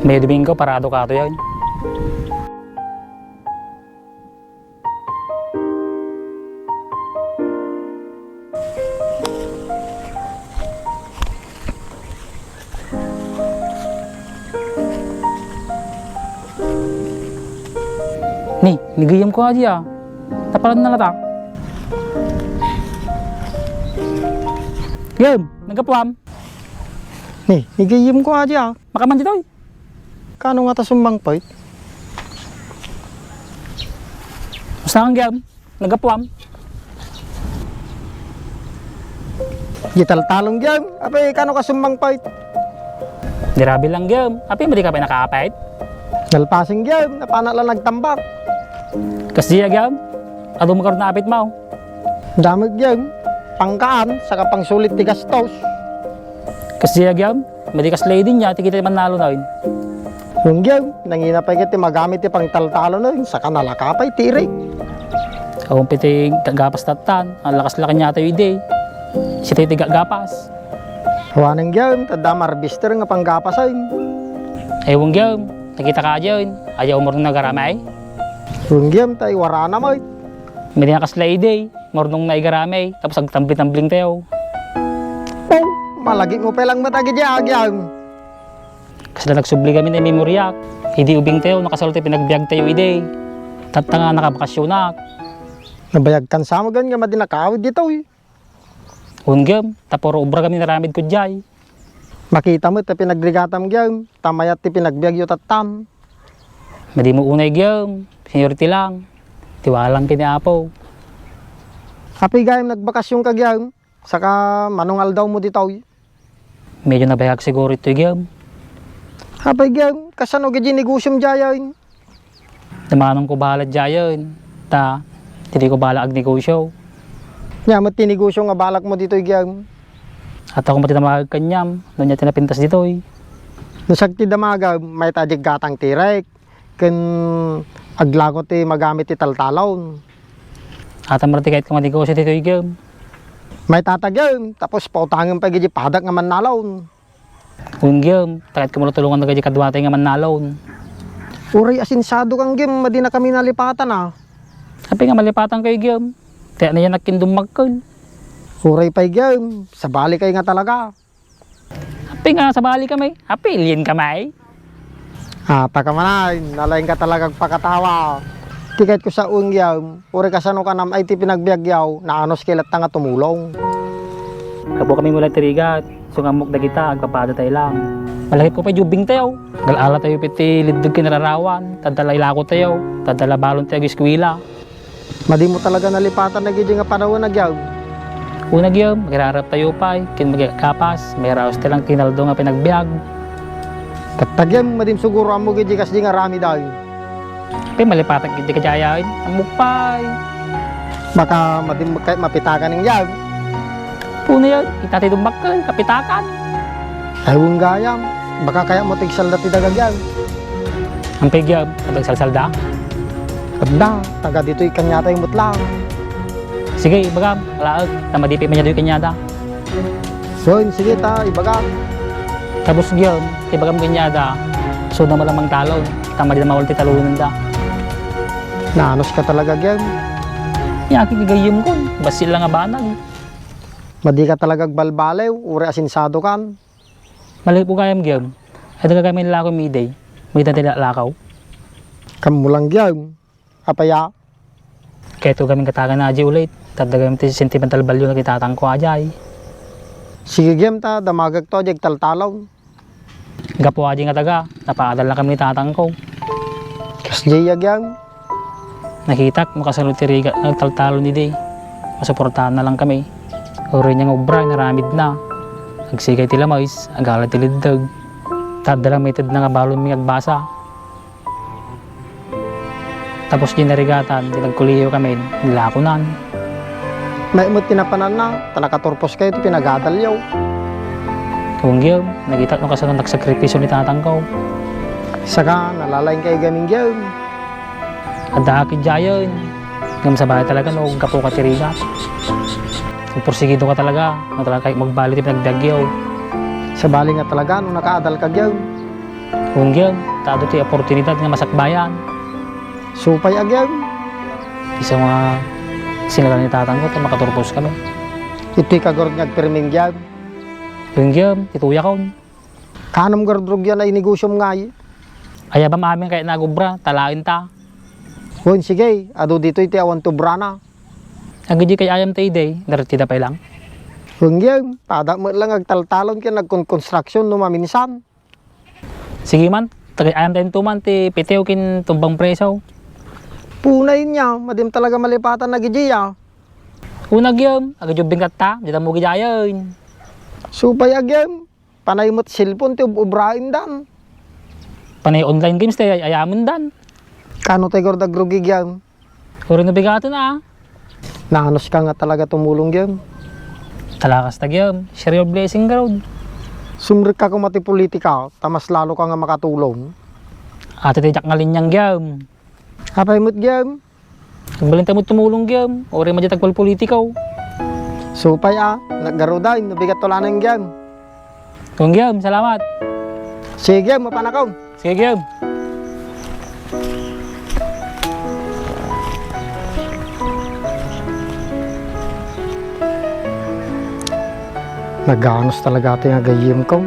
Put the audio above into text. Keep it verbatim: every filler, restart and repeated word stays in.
May Domingo, parado kato yan. Ni, ni gayyemko adi a. Tapalan na lata. Gayyem, naggapuam? Ni, ni gayyemko adi a. Makaman ditoy. Kano ngata summangpet? Basta kang gayyem. Naggapuam? Di taltalon gayyem, apay kano ka summangpet? Di rabi lang gayyem, apay madika pay nakaapet? Nalpasen gayyem, napanak la nagtambak. Kasdiay gayyem, adu makarud naapetmo? Damo gayyem, pangkaan, saka pangsulit ti gastos. Kasdiay gayyem, madi kas lady niya, ti kita mannalon. Wen gayyem, nangina pay ket ti magamit ti pangtaltalon, saka nalaka pay ti irik. Awan pay ti gagapas tattan, ang lakas la kaniatayo idi. Sitayo ti gagapas. Awanen gayyem, tadda marbister nga panggapas ay. Ay, wen gayyem, nakita ka ayan, aya umurong nagaramay? Wen gayyem, tay warana met. Madi nga kasla idi, murnong naigaramay, tapos agtambli-tambling tayo. Oh, malagipmo pay lang met dagiti agian. Kasla nagsubli kami ni memoriak. Idi ubing tayo, nakasalo ti pinagbiag tayo idi. Tatta nga nakabakasyonak. Nabayag kan samugan nga madi nakaawid ditoy. Wen gayyem, ta puro obra kami naramid ko diay. Makita met ta pinagrigatam gayyem, ta mayat ti pinagbiagyo tattam. Madimo unay gayyem, seniority lang. Tiwala lang ken ni Apo. Apay gayyem nagbakasyonka gayyem, saka mano nga aldawmo ditoy? Medyo nabayag siguro itoy gayyem. Apay gayyem, kasano gayyem ti negosiom diayen? Damanonko bahala diayen, ta, ditoy ko bahala agnegosio. Ania met ti negosio nga balakmo ditoy gayyem? Adda koma ti damagek kaniam, no ania ti napintas ditoy. No siak ti damagem, mayat a diak gatang ti irik, ken aglako ti magamit ti taltalon. Adda met ti kayatko nga negosio ditoy gayyem. Mayat a gayyem, tapos pautangem pay gayyem ti padak nga mannalon. Wen gayyem, ta kayatko met tulongan dagiti kaduatay nga mannalon. Uray asensiado kan gayyem, madinakami nalipatan a. Apay nga malipatankayo gayyem? Ti anianak ken dummakkel. Uray pay gayyem, sabalikayo nga talaga. Apay nga sabalikami? Apay, ilienkamay? Ah, ta ka man ay, nalaingka talaga agpakatawa. Ti kayatko sa unggyaw, uray kasano kanam ay ti pinagbiagyaw, naanos kay latta nga tumulong. Gapu kami met ti rigat, isu nga ammok dagita, agpapadatayo lang. Malagipko pay ti ubingtayo. Gal-alatayo pay ti liddeg ken rarawan, ta adda la ilakotayo, ta adda la balontayo ageskuela. Madimo talaga nalipatan dagidi nga panawen a gyaw. Una gyaw, agiraraptayo pay, ken magkakapas, mayraos ti lang kinaldo nga pinagbiag. Tatta gyaw, madimo siguro ammo gidi kasdi nga aramid ay. Apay, malipatan gidi kadi ay, ammok pay. Baka madimo kay mapitakan ing gyaw. Puna yan, ita ti dummakkel, kapitakan. Ay, wen gayam. Baka kayatmo ti agsalda ti daga gyaw. Apay gyaw, adda agsalsalda? Adda, taga ditoy kaniatayo met lang. Sige, ibagam, alaek, ta madi pay maniaduyo kaniada. Wen, sige ta, ibagam. Tapos gyaw, ibagam kaniada, isu da met lang mangtalon, ta madi da maawal ti talonenda. Naanos ka talaga gyaw. Ania ti gayyemkon, bassit la nga banag. Madi ka talaga agbalbaliw, uray asensiado kan. Malagipko gayam gyaw. Adda gagamin lako mi idi. Mayat ti lakaw. Kammo lang gyaw. Apay a? Kayatko gamin katagan a di ulit. Ta adda gamin ti sentimental value na ti tatangko a diay. Sige gyaw ta, damagekto a di agtaltalon. Gapu a di nga daga, napaadal na kami ni tatangko. Kasdiay a gyaw. Nakitak no kasano ti rigat nga agtaltalon idi. Masuportaanna lang kami. Uray nia nga obra, inaramidna. Agsigay ti lames, agalad ti liddeg. Ta adda lang maitedna nga balonmi nga agbasa. Tapos di narigatan, di nagkolehiyo kami, nilakonan. Mayat met ti napananna, ta nakaturposkayo ti pinagadalyo. Wen gyaw, nakitak no kasano nagsakripisio ni tatangko. Saka, nalalaingkayo gamin gyaw. Adda aki diayen. Ngem sabali talaga no gapuka ti rigat. Agporsigidoka talaga, no talaga kayat magbali ti panagbiagyo. Sabali nga talaga no nakaadalka gyaw. Wen, Gem, ta adu ti oportunidad nga masakbayan. Supay a, Gem. Isu nga sinala ni tatangko ta makaturpos kami. Iti kagarud nga agpirmin, Gem. Wen, Gem, ti tuyakon. Kaanam garud rugian a inegosiom ngay? Ayabam amin kayat nga agobra, ta laenta. Wen, sige, adu ditoy ti awan ti obrana. Agidiay kay ayam ta idi, diretso da pay lang. Wen, Gem, pada met lang agtaltalon ken agkonkonstruksion no maminsan. Sige man, tagay ayam tayo tuman ti pitiw ken tumbang preso. Punay niya, madim talaga malipatan na gidiya. Una, Gem, agidiay ubbing katta, dida mo gidiayen. Supay a, Gem, panay met cellphone ti ub-, ubraendan. Panay online games ti ay-, ayamendan. Kano tay garud agrugi, Gem? Uray no bigaten a. Naanus ka nga talaga tumulong, Gem. Talakas ta, Gem. Share your blessing, garud. Sumrekka koma ti politika, ta mas lalo ka nga makatulong. Ati ti diak nga linyang, Gem. Apay met, Gem? Agbalin ta met tumulong, Gem. Uray madi ta agpalpolitiko. Supay a, naggaruday, no bigat to laneng, Gem. Kong Gem, salamat. Sige, Gem, mapanakon. Sige, Gem. Naganos talaga ti nga gayyemko.